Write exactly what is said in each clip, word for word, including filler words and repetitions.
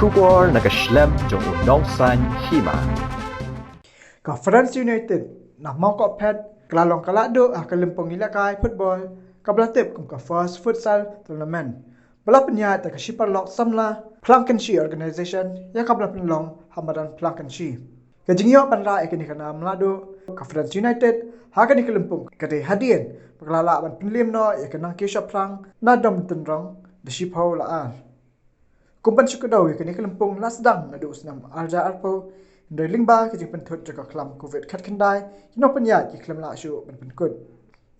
Khubor na ka shlem jong u nongsan hima. Ka Friends United na Mawkohphet ka la long ka la duh ha ka lympung ïalehkai football kaba la tip kum ka First Futsal Tournament, ba la pynïaid da ka Shiparlok Samla Phlangkynshi Organization, ïa kaba la pynlong ha madan Phlangkynshi. Ka jingïoh ban rah ïa kane ka nam la duh ka Friends United ha kane ka lympung ka dei hadien ba ka la lah ban pynliem noh ïa ka Nangkiew Shaphrang na Dom Tynrong da shiphew la ar. Kum ban shu kdew ïa kane ka lympung la sdang naduh u snem ar hajar arphew, hynrei lyngba ka jingpynthut jong ka khlam Covid khatkhyndai, ki nongpynïaid ki khlem lah shuh ban pynkut.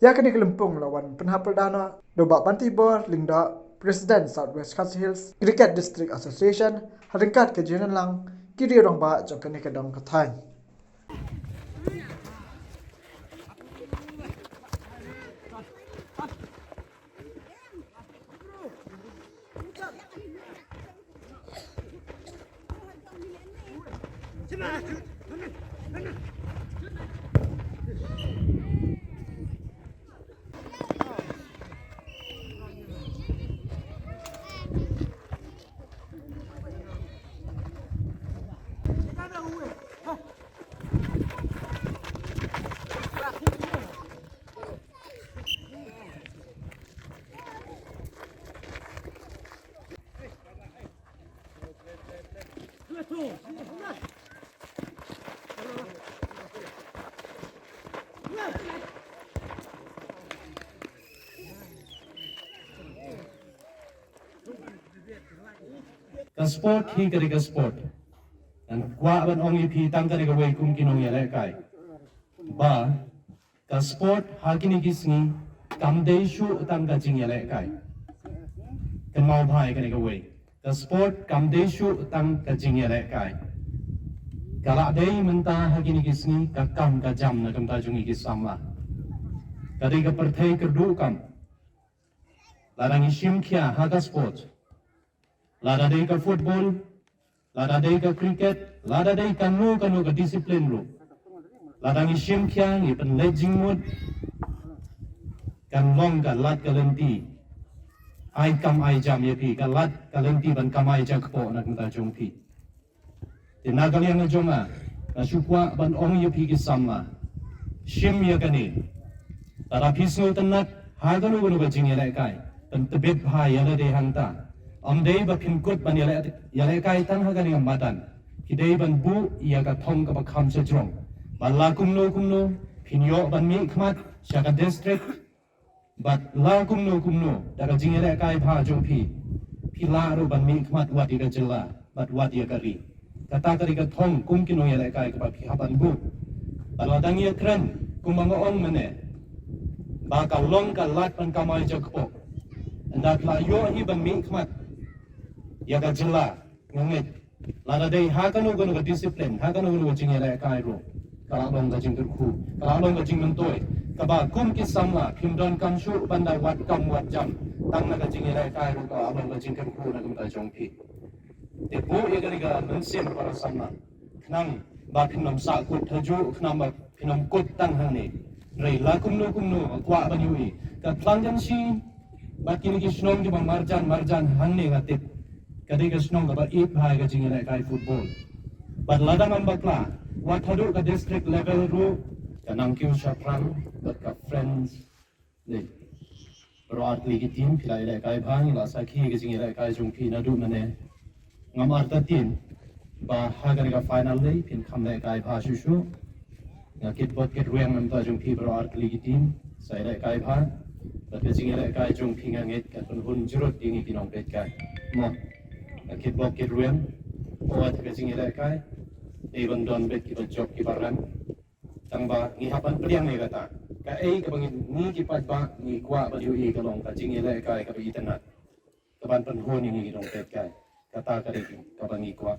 Ïa kane ka lympung la wan pynhapyrda noh da u Bah Bantibor Lyngdoh, President South West Khasi Hills Cricket District Association, ha ryngkat ka jingïalang ki riew rangbah jong kane ka dong ka thaiñ. Ka sport hi ka dei ka sport. Ngan kwah ban ong ïa phi tang ka dei kawei kum ki nongïalehkai, ba ka sport ha kine ki sngi kam dei shuh tang ka jingïalehkai. Kynmaw bha ïa kane kawei. Ka sport kam dei shuh tang ka jingïalehkai. Ka la dei mynta ha kine ki sngi ka kam ka jam na ka bynta jong ngi ki samla. Ka dei ka pyrthei kyrduh kam. Lada ngi shim khia ha ka sport, lada dei ka football, lada dei ka cricket, lada dei kano kano ka discipline ruh, lada ngi shim khia, ngi pynleit jingmut, kan long ka lad ka lynti ai kam ai jam ïa phi, ka lad ka lynti ban kamai jakpoh na ka bynta jong phi. Te na ka liang jong nga, nga shu kwah ban ong ïa phi ki samla, shim ïa kane. Lada phi sngewtynnat ha kano kano ka jingïalehkai, pyntbit bha ïa lade hangta. Ym dei ba phin kut ban ïaleh, ïalehkai tang ha kane ka madan. Phi dei ban buh ïa ka thong kaba kham shajrong, ba la kumno kumno phin ïoh ban mihkhmat sha ka district. Bad la kumno kumno da ka jingïalehkai bha jong phi, phi lah ruh ban mihkhmat wat ïa ka jylla bad wat ïa ka ri. Kata ka dei ka thong kum ki nongïalehkai kaba phi hap ban buh. Bad lada ngi ïakren kumba nga ong mynne, ba ka long ka lad ban kamai jakpoh, ynda phi la ïoh hi ban mihkhmat ïa ka jylla, nga ngeit lada dei ha kano kano ka discipline, ha kano kano ka jingïalehkai ruh, ka la long ka jingkyrkhu, ka la long ka jingmyntoi kaba kum ki samla phim donkam shuh ban da wat kam wat jam tang na ka jingïalehkai ruh, ka la long ka jingkyrkhu na ka bynta jong phi. Te buh ïa kane ka mynsiem para samla, khnang ba phin ym sah kut hajuh, khnang ba phin ym kut tang hangne. Hynrei la kumno kumno nga kwah ban ïohi ka Phlangkynshi bad kine ki shnong kiba marjan marjan hangne, nga tip ka dei ka shnong kaba ïeit bha ïa ka jingïalehkai football. Bad lada ngam bakla, wat haduh ka district level ruh, ka Nangkiew Shaphrang bad ka Friends, dei, baroh artylli ki team phi la ïalehkai bha, ngi la sakhi ka jingïalehkai jong phi naduh mynne. Ngam artatien ba ha kane ka final dei phin kham lehkai bha shuh shuh. Nga kitbok kitrwiang na ka bynta jong phi baroh artylli ki team, sa ïalehkai bha. Bad ka jingïalehkai jong phi nga ngeit kan pynhun jrut ïa ngi ki nongpeitkai. Mo, nga kitbok kitrwiang. Wat ka jingïalehkai dei ban don beit kiba jop kiba rem. Tang ba ngi hap ban pdiang ïa kata. Kaei kaba ngi, ngi ki paidbah ngi kwah ban ïohi ka long ka jingïalehkai kaba itynnad, kaban pynhun ïa ngi ki nongpeitkai. Kata ka dei kaba ngi kwah.